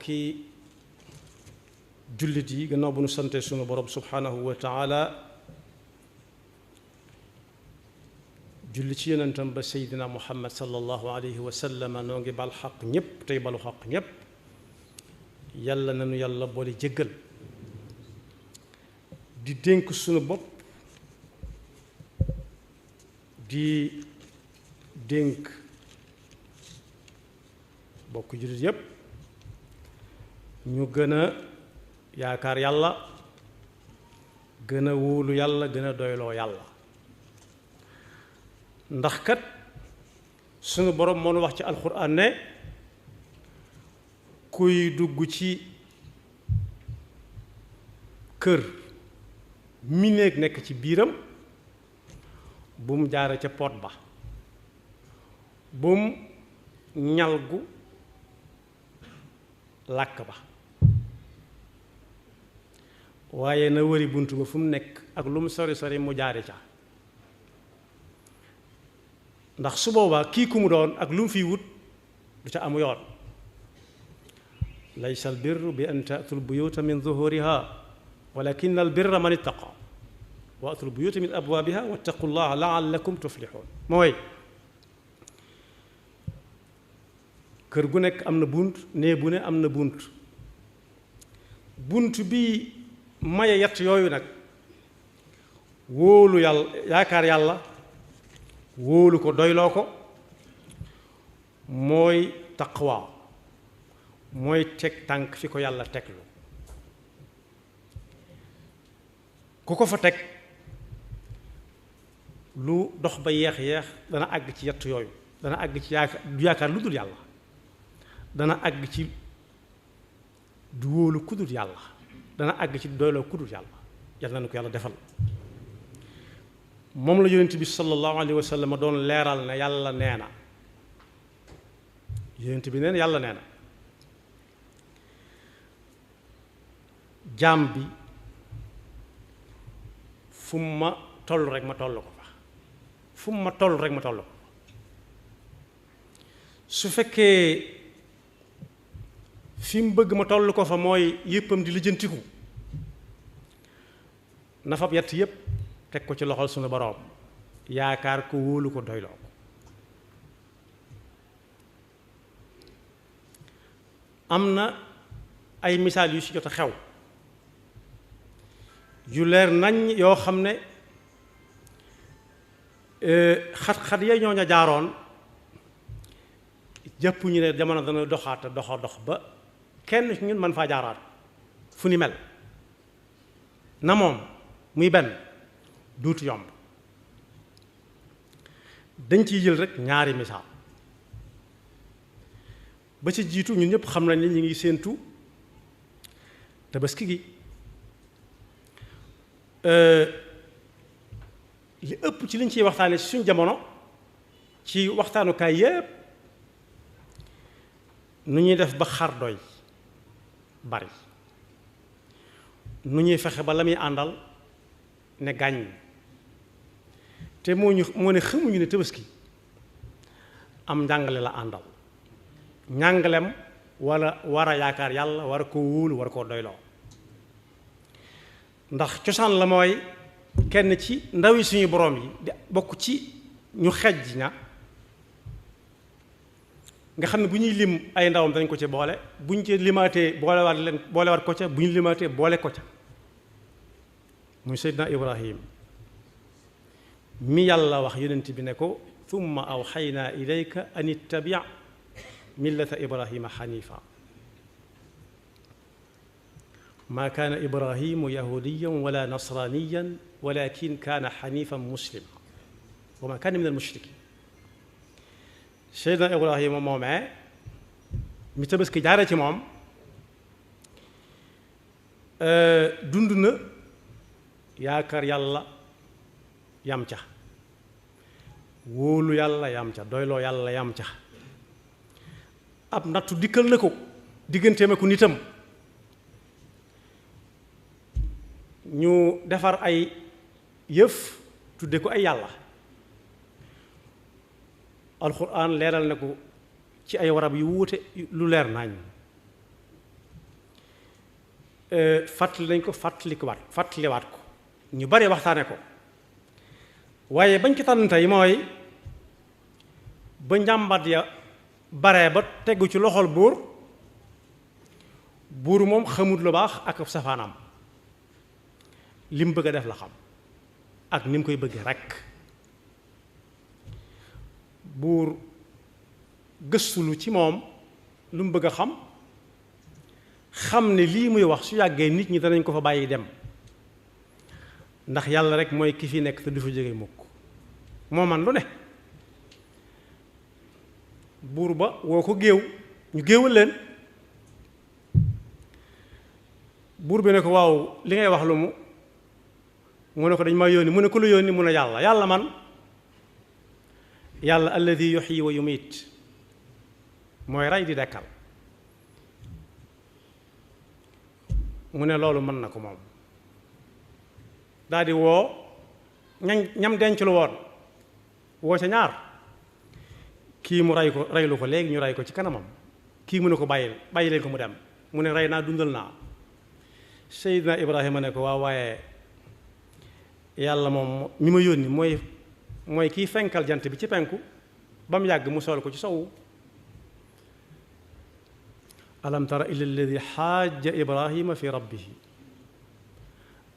bokki jullit yi gannaaw bu nu sante sunu borom subhanahu wa taala julli ci yonentam ba seydina muhammad sallallahu alayhi wa sallam noo ngi bal xaq ñépp tey balu xaq ñépp yàlla nanu yàlla boole jéggal di dénk sunu bopp di dénk bokk jullit yépp ñu gën a yaakaar yàlla gën a wóolu yàlla gën a doyloo yàlla ndax kat sunu borom moo nu wax ci alxuraan ne kuy dugg ci kër mi nekk ci biiram bu mu jaare ca pot ba bu mu ñalgu làkk ba waaye na wëri bunt ba fu mu nekk ak lu mu sori sori mu jaare ca ndax su boobaa kii ku mu doon ak lu mu fiy wut du ca amu yoon laysa albirru bi an ta'tul buyuta min zuhuriha walakin albirra man ittaqa wa atul buyuta min abwaabiha wattaqullaha la'allakum tuflihun mooy kër gu nekk am na bunt nee bu ne am na bunt bunt bi maye yett yooyu nag wóolu yàlla yaakaar yàlla wóolu ko doyloo ko mooy taqwa mooy teg tànk fi ko yàlla teglu ku ko fa teg lu dox ba yeex dana àgg ci yett yooyu dana àgg ci yaakaar lu dul yàlla dana àgg ci du wóolu ku dul yàlla dana àgg ci doyloo ku dul yàlla yàlla na ko yàlla defal moom la yonent bi sallallahu alayhi wa sallam doon leeral ne yàlla nee na yonent bi nee na yàlla nee na jaam bi fu mu ma toll rek ma toll ko fa fu mu ma toll rek ma toll ko fa su fekkee fi mu bëgg ma toll ko fa mooy yéppam di lijjantiku na fab yett yépp teg ko ci loxol sunu boroom yaakaar ko wóolu ko doyloo ko am na ay misaal yu ci jot a xew yu leer nañ yoo xam ne xat-xat ya ñoo ña jaaroon jàpp ñu ne jamono dana doxaata dox ba kenn ci ñun mën faa jaaraat fu ni mel na moom muy benn duutu yomb dañ ciy jël rek ñaari misaal ba ci jiitu ñun ñëpp xam nañ ne ñu ngi séentu tabaski gi li ëpp ci liñ ciy waxtaane ci suñu jamono ci waxtaanukaay yépp nu ñuy def ba xar doy bari nu ñuy fexe ba la muy àndal ne gàññ te moo ne xamuñu ne tabaski am njàngale la àndal njàngalem wala war a yaakaar yàlla war a koo wóolu war a koo doyloo ndax cosaan la mooy kenn ci ndawi suñu borom yi di bokk ci ñu xejj ña nga xam ne bu ñuy lim ay ndawam dañ ko ci boole bu ñu ci limaatee boolewaat ko ca bu ñu limaatee boole ko ca muy Seydina Ibrahim mi yàlla wax yonent bi ne ko thumma awxaynaa ilayka an ittabi' millata ibrahima xanifa maa kaana ibrahimu yahudiyan wala nasraniyan walakin kaana xanifan muslima wa maa kaana min almushrikin Seydina Ibrahima moomee mi tabaski jaare ci moom dund na yaakaar yàlla yam ca wóolu yàlla yam ca doyloo yàlla yam ca ab nattu dikkal na ko digganteem ak nitam ñu defar ay yëf tudde ko ay yàlla alxuraan leeral na ko ci ay warab yu wuute lu leer nañ fàttali nañ ko fàttaliwaat ko ñu bari waxtaane ko waaye bañ ko tànn tey mooy ba njàmbat ya bare ba tegu ci loxol buur moom xamut lu baax ak safaanam li mu bëgg a def la xam ak ni mu koy bëggee rekk buur gëstulu ci moom lu mu bëgg a xam ne lii muy wax su yàggee nit ñi danañ ko fa bàyyi dem ndax yàlla rek mooy ki fi nekk te du fa jóge mukk moo man lu ne buur ba woo ko géew ñu géewal leen buur bi ne ko waaw li ngay wax lu mu ne ko dañ ma yónni mu ne ku la yónni mu ne yàlla man yàlla alladi yuhyi wa yumiit mooy rey di dekkal mu ne loolu mën na ko moom daldi woo ñam denc lu woon woo ca ñaar kii mu reylu ko léegi ñu rey ko ci kanamam kii mu ne ko bàyyi leen ko mu dem mu ne rey naa dundal naa Seydina Ibrahima ne ko waaw waaye yàlla moom mi ma yónni mooy kiy fenkal jant bi ci penku ba mu yàgg mu sol ko ci sowu alam tara ila alladi xaaja Ibrahima fi rabbihi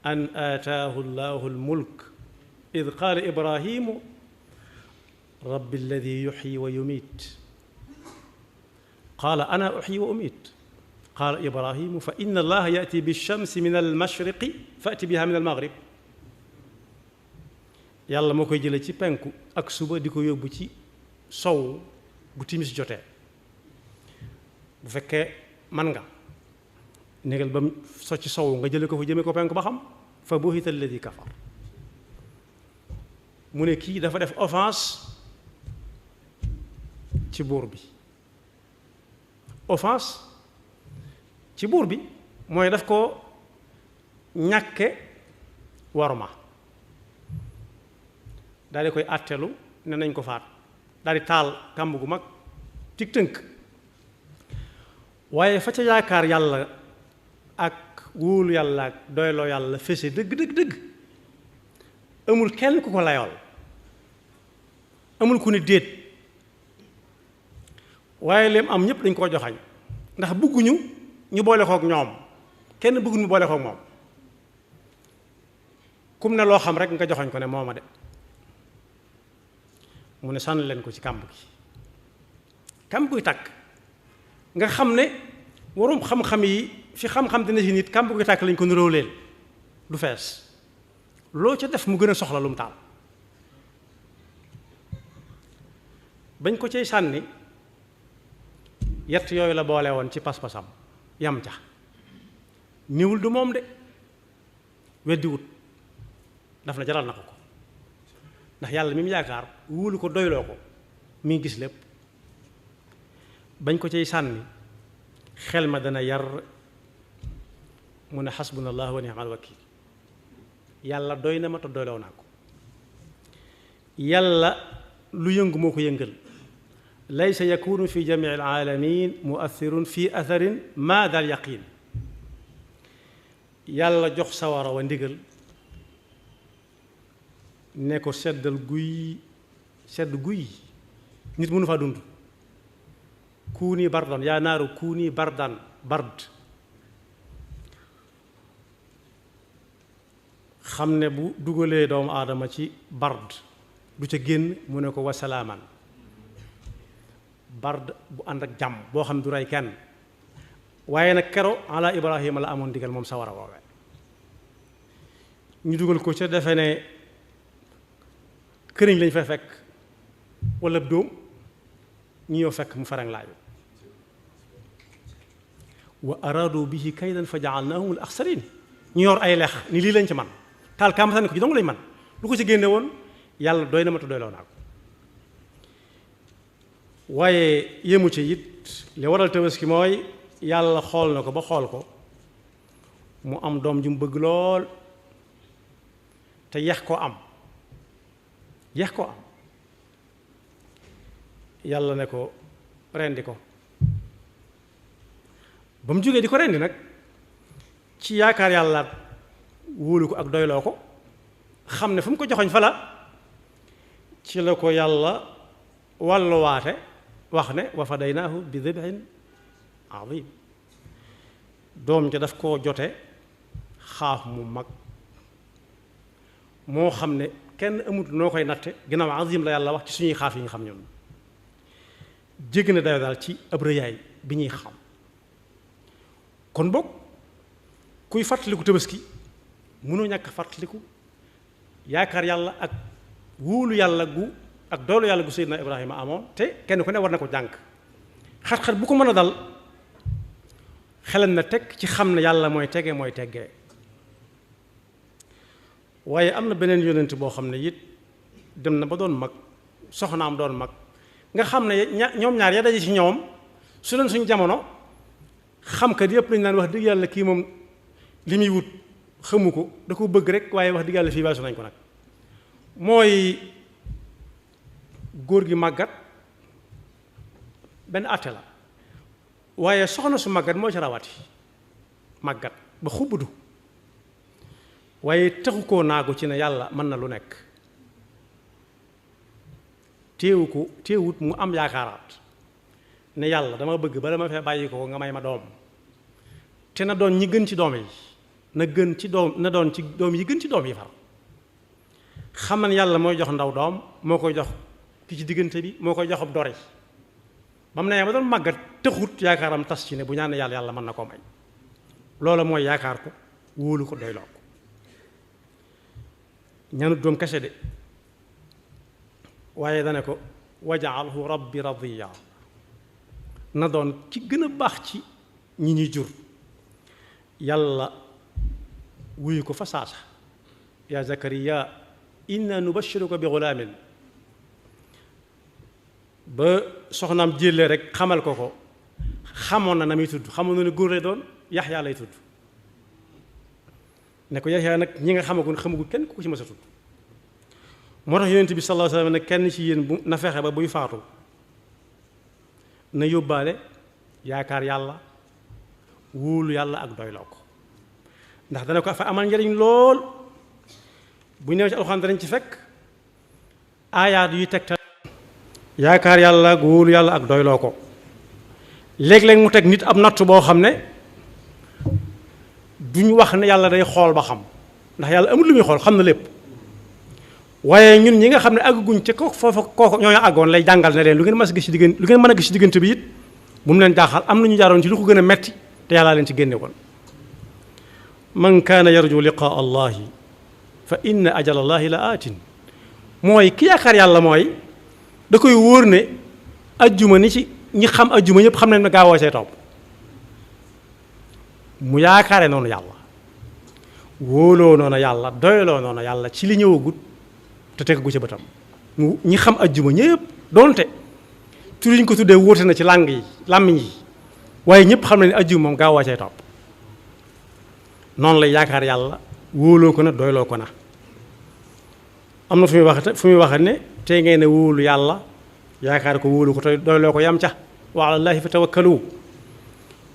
an aataahu llahu almulk id qaala Ibrahimu rabbi alladi yuxyi wa yumiit qaala ana uxyi wa umiit qaala Ibrahimu fa inna allaha yati bilchamsi min almashriqi fati biha min almaghrib yàlla moo koy jële ci penku ak suba di ko yóbbu ci sow bu timis jotee bu fekkee man nga négal ba mu socc sow nga jële ko fa jëme ko penku ba xam fa buhita alladi kafar mu ne kii dafa def offense ci buur bi offense ci buur bi mooy daf ko ñàkke worma daal di koy àttelu ne nañ ko faat daal di taal kàmb gu mag tig tënk waaye fa ca yaakaar yàlla ak wóolu yàlla ak doyloo yàlla fese dëgg amul kenn ku ko layool amul ku ni déet waaye lim am ñëpp dañ koo joxañ ndax bëgguñu ñu boole kook ñoom kenn bëgguñu boole kook moom kum ne loo xam rek nga joxañ ko ne mooma de mu ne sànni leen ko ci kàmb gi kàmb guy tàkk nga xam ne warum xam-xam yi fi xam-xam dina si nit kàmb guy tàkk lañ ko niróo leen du fees loo ca def mu gën a soxla lu mu taal bañ ko cay sànni yett yooyu la boole woon ci pas-pasam yam ca niwul du moom de weddiwut daf na jaral na ko ndax yàlla mi mu yaakaar wóolu ko doyloo ko mi ngi gis lépp bañ ko cay sànni xel ma dana yar mu ne xasbunallahu wa ni'mal wakiil yàlla doy na ma te doyloo naa ko yàlla lu yëngu moo ko yëngal laysa yakunu fi jamii alaalamin muathirun fi atharin ma dal yaqin yàlla jox sawara wa ndigal ne ko sedd guy nit mënu faa dund kuuni bardan yaa naaru kuuni bardan bard xam ne bu dugalee doomu aadama ci bard du ca génn mu ne ko wasalaaman bard bu ànd ak jàmm boo xam du rey kenn waaye nag kero ala Ibrahima la amoon digal moom sawara woowe ñu dugal ko ca defe ne këriñ lañ fay fekk wala dóom ñu ñëw fekk mu farang laaju wa araadu bihi kaydan fa ja'alnaahum al-axsariin ñu yor ay lex ni lii lañ ci man taal kaamatan ko ci dong lañ man lu ko ci génne woon yàlla doy na ma te doyloo naa ko waaye yemu ci it li waral tabaski mooy yàlla xool na ko ba xool ko mu am doom ju mu bëgg lool te yeex koo am yàlla ne ko rendi ko ba mu jógee di ko rendi nag ci yaakaar yàlla wóolu ko ak doyloo ko xam ne fu mu ko joxoñ fa la ci la ko yàlla wàlluwaate wax ne wa fadaynaahu bi dibhin azim doom ja daf koo jote xaaf mu mag moo xam ne kenn amut noo koy natte ginnaaw azim la yàlla wax ci suñuy xaaf yi nga xam ñun jégg na dayo daal ci ab rëyaay bi ñuy xam kon boog kuy fàttaliku tabaski mënoo ñàkk fàttaliku yaakaar yàlla ak wóolu yàlla gu ak doolu yàlla gu Seydina Ibrahima amoon te kenn ku ne war na ko jànk xat-xat bu ko mën a dal xelam na teg ci xam ne yàlla mooy tege mooy teggee waaye am na beneen yonent boo xam ne it dem na ba doon mag soxnaam doon mag nga xam ne ñoom ñaar ya daje ci ñoom su doon suñu jamono xam kat yëpp lañu naan wax dëgg yàlla kii moom li muy wut xamu ko da ko bëgg rek waaye wax dëgg yàlla fii weesu nañ ko nag mooy góor gi màggat benn àtte la waaye soxna su màggat moo ci rawati màggat ba xubbudu waaye taxu koo naagu ci ne yàlla mën na lu nekk téewut mu am yaakaaraat ne yàlla dama bëgg ba dama fee bàyyi ko nga may ma doom te na doon ñi gën ci doom yi na doon ci doom yi gën ci doom yi far xam na yàlla mooy jox ndaw doom moo koy jox ki ci diggante bi moo koy jox ab dori ba mu ne ba doon màggat taxut yaakaaram tas ci ne bu ñaan yàlla yàlla mën na koo may loola mooy yaakaar ko wóolu ko doyloo ko ñaanut doom kese de waaye dane ko wajaalhu rabbi radiya na doon ci gën a baax ci ñi ñuy jur yàlla wuyu ko fa saasa yaa zakariya inna nubashiruka bi gulaamin ba soxnaam jëlee rek xamal ko xamoon na muy tudd xamoon na ne góor lay doon yaxyaa lay tudd ne ko yaxyaa nag ñi nga xamagul kenn ku ko ci mës a tudd moo tax yonent bi sallallahu alayhi wa sallam ne kenn ci yéen bu na fexe ba buy faatu na yóbbaale yaakaar yàlla wóolu yàlla ak doyloo ko ndax dana ko fa amal njariñ lool bu ñëwee ci alxuraan danañ ci fekk aayaat yuy tegtal yaakaar yàlla ak wóolu yàlla ak doyloo ko léeg-léeg mu teg nit ab natt boo xam ne duñ wax ne yàlla day xool ba xam ndax yàlla amul lu muy xool xam na lépp waaye ñun ñi nga xam ne àgguñ ci ko foofa kooku ñoo àggoon lay jàngal ne leen lu ngeen mën a gis ci diggante bi it bu mu leen jaaxal am na ñu jaaroon ci lu ko gën a metti te yàllaa leen ci génne woon man kaana yarju liqaa allahi fa inna ajal allahi la aatin mooy ki yaakaar yàlla mooy da koy wóor ne ajjuma ni ci ñi xam ajjuma ñëpp xam nañ ne gaawoo see topp mu yaakaare noonu yàlla wóoloo noonu yàlla doyloo noonu yàlla ci li ñëwagut te teg gu ci bëtam ñi xam ajjuma ñëpp doonte tur yi ñu ko tuddee wóote na ci làmmiñ yi waaye ñëpp xam nañ ne ajjuma moom gaawoo see topp noonu lay yaakaar yàlla wóoloo ko na doyloo ko na am na fu muy waxe ne tey ngeen ne wóolu yàlla yaakaar ko wóolu ko te doyloo ko yam ca wa ala llaahi fa tawakkalu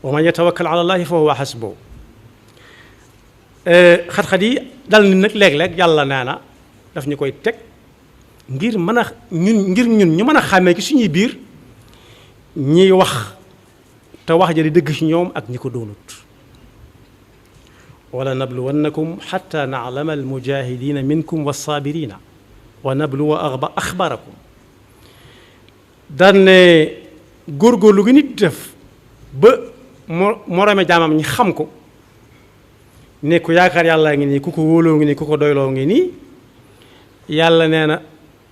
wa man yatawakkal ala llaahi fa huwa hasbuh xat-xat yi dal ni nag léeg-léeg yàlla nee na daf ñu koy teg ngir mën a ñun ñu mën a xàmmee ci suñuy biir ñiy wax te wax ja di dëgg ci ñoom ak ñi ko doonut wala nabluwannakum xatta naclama almujahidina minkum walsaabirina wa nabluwa axbarakum daan ne góorgóorlu gi nit def ba morome jaamam ñi xam ko ne ku yaakaar yàllaa ngi nii ku ko wóoloo ngi nii ku ko doyloo ngi nii yàlla nee na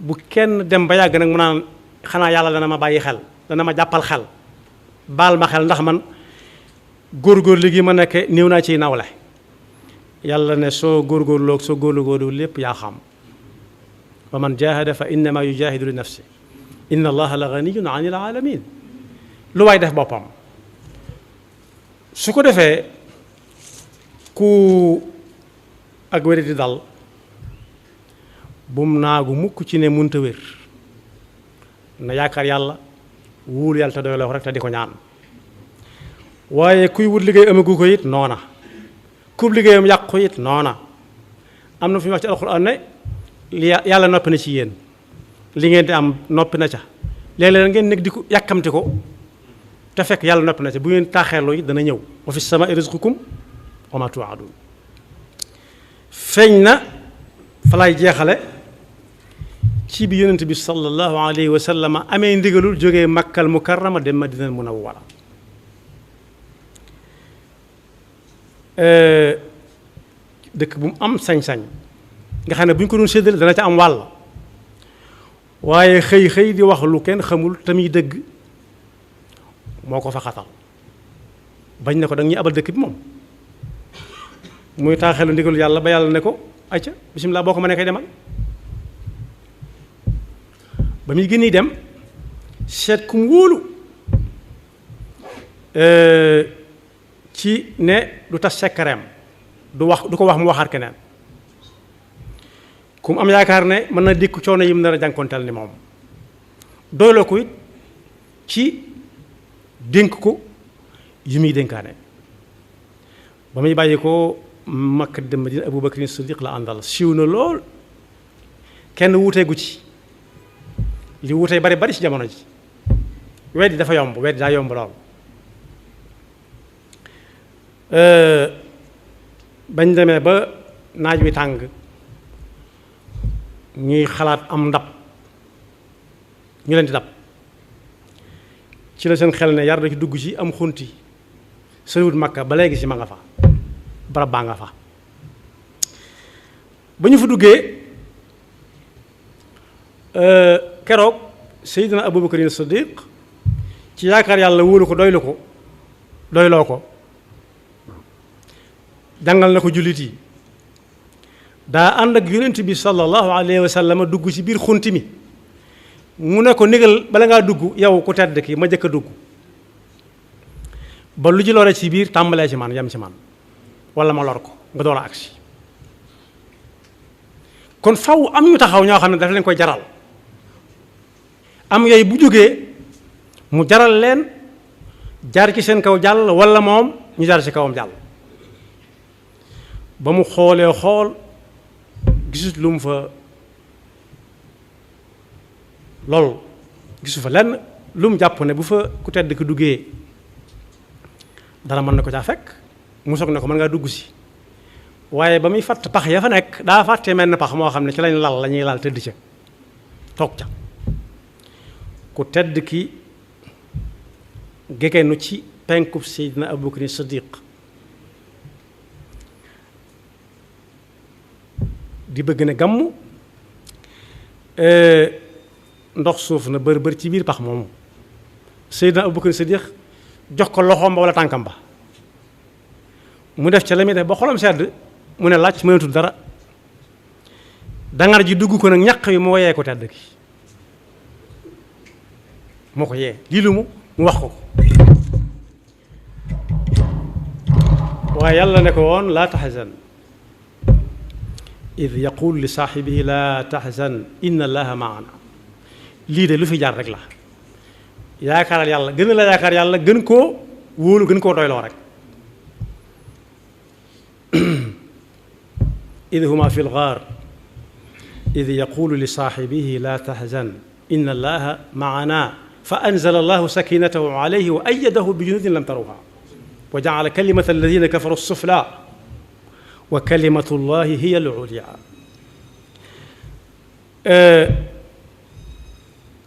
bu kenn dem ba yàgg nag mu naan xanaa yàlla dana ma bàyyi xel dana ma jàppal xel baal ma xel ndax man góorgóorlu gi ma nekk néew naa ciy nawle yàlla ne soo góorgóorloog soo góorlu lépp yaa xam wa man jahada fa innama yujahidu li nafsi inna allaha la ganiyun an il alamin lu waay def boppam su ko defee ku ak wéri di dal bum naagu mukk ci ne munta wér na yaakaar yàlla wóolu yàlla te doyloo rek te di ko ñaan waaye kuy wut liggéey amagu ko it noona ku liggéeyam yàqu it noona am na fu ñu wax ci alxuraan ne yàlla noppi na ci yéen li ngeen di am noppi na ca léeg-léeg ngeen nekk di ko yàkkamti ko te fekk yàlla noppi na ca bu ngeen taaxeeloo it dana ñëw wa fi samaa'i rizqukum wa maa tuu'aduun feeñ na fa lay jeexale ci bi yonent bi sallallahu alayhi wa sallam amee ndigalul jógee Makkal Mukarrama dem Madinal Munawwara dëkk bu mu am sañ-sañ nga xam ne bu ñu ko doon séddale dana ca am wàll waaye xëy di wax lu kenn xamul tamit dëgg moo ko fa xatal bañ ne ko danga ñuy abal dëkk bi moom muy taaxeelu ndigalu yàlla ba yàlla ne ko acca bisimilah boo ko mënee koy demal ba muy gën dem seet ku mu wóolu ci ne du tas sekkareem du ko wax mu waxaat keneen ku mu am yaakaar ne mën na dikk coono yi mu nar a jànkonteel ni moom doyloo ko it ci dénk ko yi muy dénkaane ba muy bàyyi ko Makka dem Madina Abu Bakrin Siddiq la àndal siiw na lool kenn wuuteegu ci li wuutee bari ci jamono ji weddi dafa yomb weddi daa yomb lool bañ demee ba naaj wi tàng ñuy xalaat am ndab ñu leen di dab ci la seen xel ne yar da ci dugg ci am xunti soriwut Makka ba léegi si ma nga fa barab baa nga fa ba ñu fa duggee keroog Seydina Abu Bakrin Siddiq ci yaakaar yàlla wóolu ko doyloo ko jàngal na ko jullit yi daa ànd ak yonent bi sallallahu alayhi wa sallam dugg ci biir xunti mi mu ne ko négal bala ngaa dugg yow ku tedd ki ma jëkk a dugg ba lu ji lore ci biir tàmbalee ci man yem ci man wala ma lor ko nga door a agsi kon faw am ñu taxaw ñoo xam ne dafa leen koy jaral am yooyu bu jógee mu jaral leen jaar ci seen kaw jàll wala moom ñu jaar ci kawam jàll ba mu xoolee xool gisut lu mu fa loolu gisu fa lenn lu mu jàpp ne bu fa ku tedd ki duggee dara mën na ko caa fekk mu soog ne ko mën ngaa dugg si waaye ba muy fàtt pax ya fa nekk daa fàttee mel ne pax moo xam ne ci lañ lal la ñuy lal tëdd ca toog ca ku tedd ki gegenu ci penkub Seydina Abu Bakr Siddiq di bëgg ne gàmmu ndox suuf na bër ci biir pax moomu Seydina Abu Bakr Siddiq jox ko loxoom ba wala tànkam ba mu def ca la muy def ba xolam sedd mu ne laaj mënatul dara dangar ji dugg ko nag ñaq yi moo yee ko tedd ki moo ko yee lii lu mu wax ko waaye yàlla ne ko woon laa taxzan id yaqul li saaxibihi laa taxzan inna allaha maana lii de lu fi jaar rek la yaakaaral yàlla gën a la yaakaar yàlla gën koo wóolu gën koo doyloo rek id huma fi lgaar id yaqulu li saaxibihi laa taxzan inna allaha maana fa anzala allahu sakinatahu alayhi wa ayyadahu bi junudin lam taruha wa jaala kalimata alladina kafaru sufla wa kalimatu llahi hiya al-ulya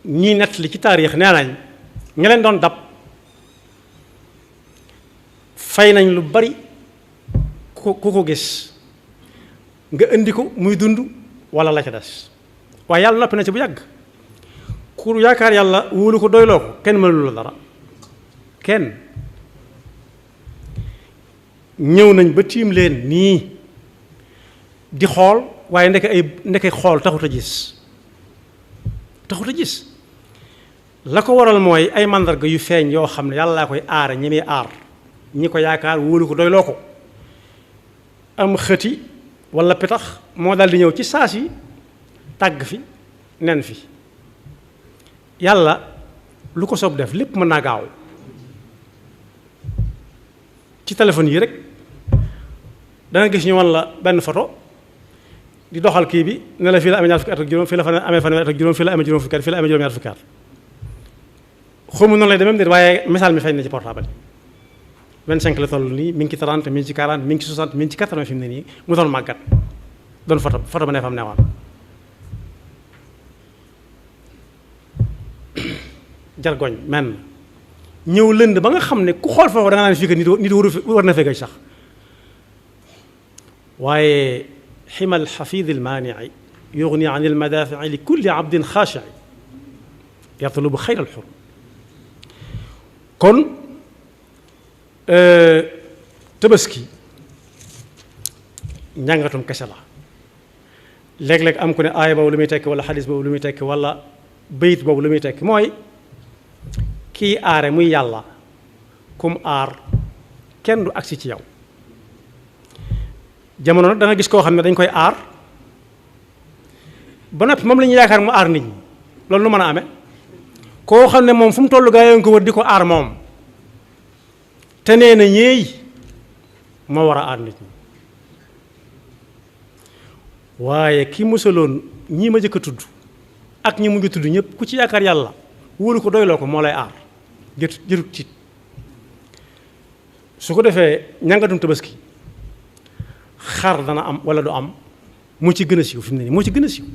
ñii nett li ci taarix nee nañ ña leen doon dab fay nañ lu bari ku ko gis nga indi ko muy dund wala la ca des waaye yàlla noppi na ci bu yàgg ku yaakaar yàlla wóolu ko doyloo ko kenn mënulu la dara kenn ñëw nañ ba tiim leen nii di xool waaye ndeke xool taxut a gis la ko waral mooy ay màndarga yu feeñ yoo xam ne yàlla laa koy aar ñi muy aar ñi ko yaakaar wóolu ko doyloo ko am xëti wala pitax moo daal di ñëw ci saas yi tàgg fi nen fi yàlla lu ko soob def lépp mën naa gaaw ci téléphone yi rek da nga gis ñu wan la benn photo di doxal kii bi ne la fii la amee ñaar fukki at ak juróom fii la amee fanweeri at ak juróom fii la amee juróom fukki at fii la amee juróom-ñaar fukki at xaw ma noonu lay demee déet waaye misaal mi feeñ na ci portable 25 la toll nii mi ngi ci 30 mi ngi ci 40 mi ngi ci 60 mi ngi ci 80 fi mu ne nii mu doon màggat doon photo ba ne fam newoon jargoñ men ñëw lënd ba nga xam ne ku xool foofu da nga naan fii que nit war na fekk sax waaye ximal xafid almaanii yugni an almadafii li kulli abdin xaashii yatlubu xayra alxur kon tabaski njàngatum kese la léeg-léeg am ku ne aaya boobu lu muy tekki wala xadis boobu lu muy tekki wala bayit boobu lu muy tekki mooy kii aare muy yàlla kum aar kenn du agsi ci yow jamono nag da nga gis koo xam ne dañ koy aar ba noppi moom la ñuy yaakaar mu aar nit ñi loolu lu mën a amee koo xam ne moom fu mu toll gaa yi ko wër di ko aar moom te nee na ñeey moo war a aar nit ñi waaye ki musaloon ñii ma jëkk a tudd ak ñi mu ngi tudd ñëpp ku ci yaakaar yàlla wóolu ko doyloo ko moo lay aar jërut tiit su ko defee ñàngatum tabaski xar dana am wala du am moo ci gën a siiw fi mu ne nii moo ci gën a siiw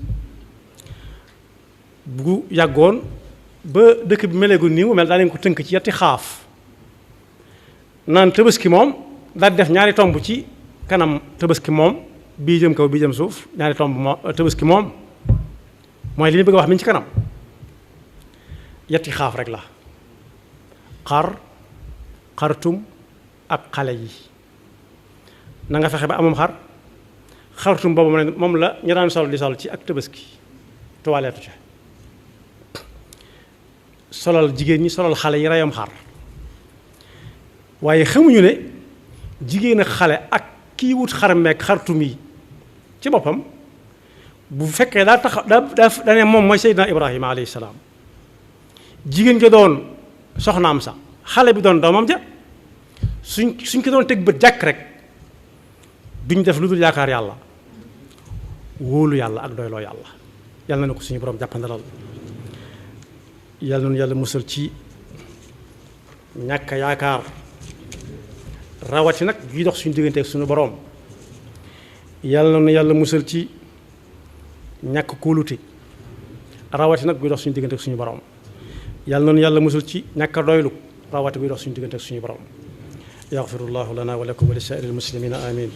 bu yàggoon ba dëkk bi meleegu nii mu mel daa leen ko tënk ci yetti xaaf naan tabaski moom daal def ñaari tomb ci kanam tabaski moom bii jëm kaw bii jëm suuf ñaari tomb moom tabaski moom mooy li ñu bëgg a wax mi ci kanam yetti xaaf rek la xar xartum ak xale yi na nga fexe ba amum xartum boobu moom la ñu daan sol di sol ci ak tabaski toilette ca solal jigéen ñi solal xale yi reyam xar waaye xamuñu ne jigéen ak xale ak kii wut xar meeg xartum yi ci boppam bu fekkee daa tax daa ne moom mooy Seydina Ibrahima alayhi salaam jigéen ja doon soxnaam sa xale bi doon doomam ja suñ ko doon teg bët jàkk rek duñ def lu dul yaakaar yàlla wóolu yàlla ak doyloo yàlla yàlla na ko suñu borom jàppandalal yàlla noonu yàlla musal ci ñàkk yaakaar rawati nag yuy dox suñu diggante ak suñu borom yàlla noonu yàlla musal ci ñàkk kóolute rawati nag guy dox suñu diggante ak suñu borom yàlla noonu yàlla musal ci ñàkk a doylu rawati guy dox suñu diggante ak suñu borom yaxfirullahu lana wa lakum wa li saa'iril muslimina amin